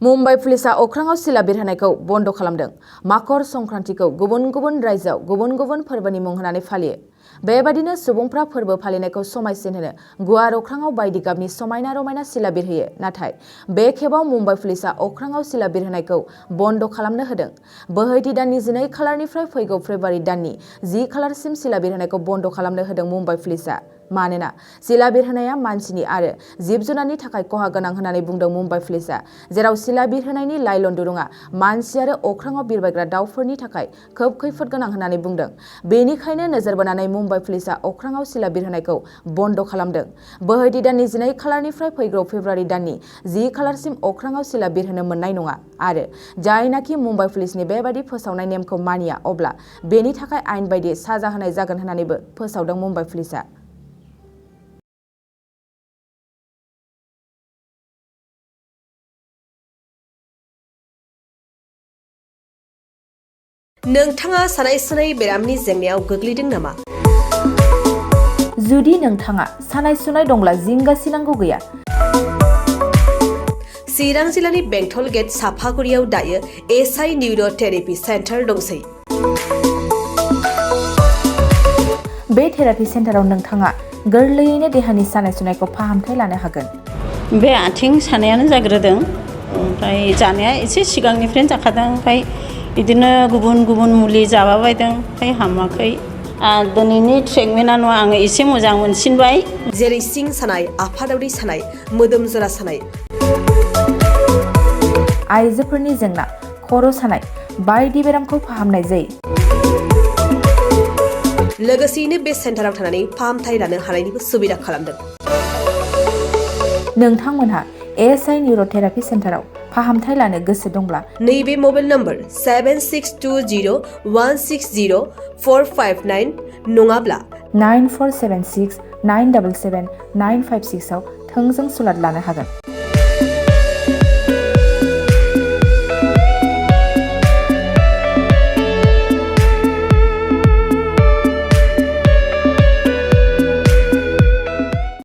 मुम्बाइ पुलिसा अख्राङाव सिला बिरहोनायखौ बन्द खालामदों। मकर संक्रान्तिखौ गुबुन गुबुन रायजोआव गुबुन गुबुन फोरबोनि मुं होनानै फालियो। बेबादिनो सुबुंफ्रा फोरबो फालिनायखौ समायसिन होनो गुवार अख्राङाव बायदि गाबनि समायना रमायना सिला बिरहोयो। नाथाय बे खेबाव मुम्बाइ पुलिसा अख्राङाव सिला बिरहोनायखौ बन्द खालामनो होदों। बोहैथि दाननि 12 खालारनिफ्राय फैगौ फेब्रुवारि दाननि 10 खालारसिम सिला बिरहोनायखौ बन्द खालामनो होदों मुम्बाइ पुलिसा। मानोना सिला बिरहोनाया मानसिनि आरो जिब जुनारनि थाखाय खहा गोनां होननानै बुंदों मुम्बाइ पुलिसा, जेराव सिला बिरहोनायनि लाइलन दुरुङा मानसि आरो अख्राङाव बिरबायग्रा दावफोरनि थाखाय खोब खैफोद गोनां होननानै बुंदों। बेनिखायनो नोजोर बोनानै मुम्बाइ पुलिसा अख्राङाव सिला बिरहोनायखौ बन्द खालामदों। बोहैथि दाननि 12 खालारनिफ्राय फैगौ फेब्रुवारि दाननि 10 खालारसिम अख्राङाव सिला बिरहोनो मोननाय नङा आरो जायनाखि मुम्बाइ पुलिसनि बेबादि फोसावनाय नेमखौ मानिया अब्ला बेनि थाखाय आयेन बायदियै साजा होनाय जागोन होननानैबो फोसावदों मुम्बाइ पुलिसा। नोंथाङा सानाय सुनाय बेरामनि जेंनायाव गोग्लैदों नामा? जुदि नोंथाङा सानाय सुनाय दंब्ला जिंगा सिनांगौ गैया। चिरां जिल्लानि बेंटल गेट साफागुरियाव दायो एसआइ निउर' थेरापि सेन्टार दंसै। बे थेरापि सेन्टाराव नोंथाङा गोरलैयैनो देहानि सानाय सुनायखौ फाहामथाय लानो हागोन। बे आथिं सानायानो जाग्रोदों, ओमफ्राय जानाया एसे सिगांनिफ्रायनो जाखादों, ओमफ्राय बिदिनो गुबुन गुबुन मुलि जाबाबायदों, ओमफ्राय हामाखै। दिनैनि ट्रिटमेन्टआ नङा, आङो एसे मोजां मोनसिनबाय। जेरै सिं सानाय, आफादावरि सानाय, मोदोम जरा सानाय, आइजोफोरनि जेंना, खर' सानाय बायदि बेरामखौ फाहामनाय जायो। लोगोसेयैनो बे सेन्टाराव थानानै फाहामथाय लानो हानायनिबो सुबिदा खालामदों। नोंथांमोनहा एसआइ निउर' थेरापि सेन्टाराव फाहामथाय लानो गोसो दंब्ला नैबे मबाइल नम्बर 7620160459 नङाब्ला 9476977956 आव थोंजों सुलाद लानो हागोन।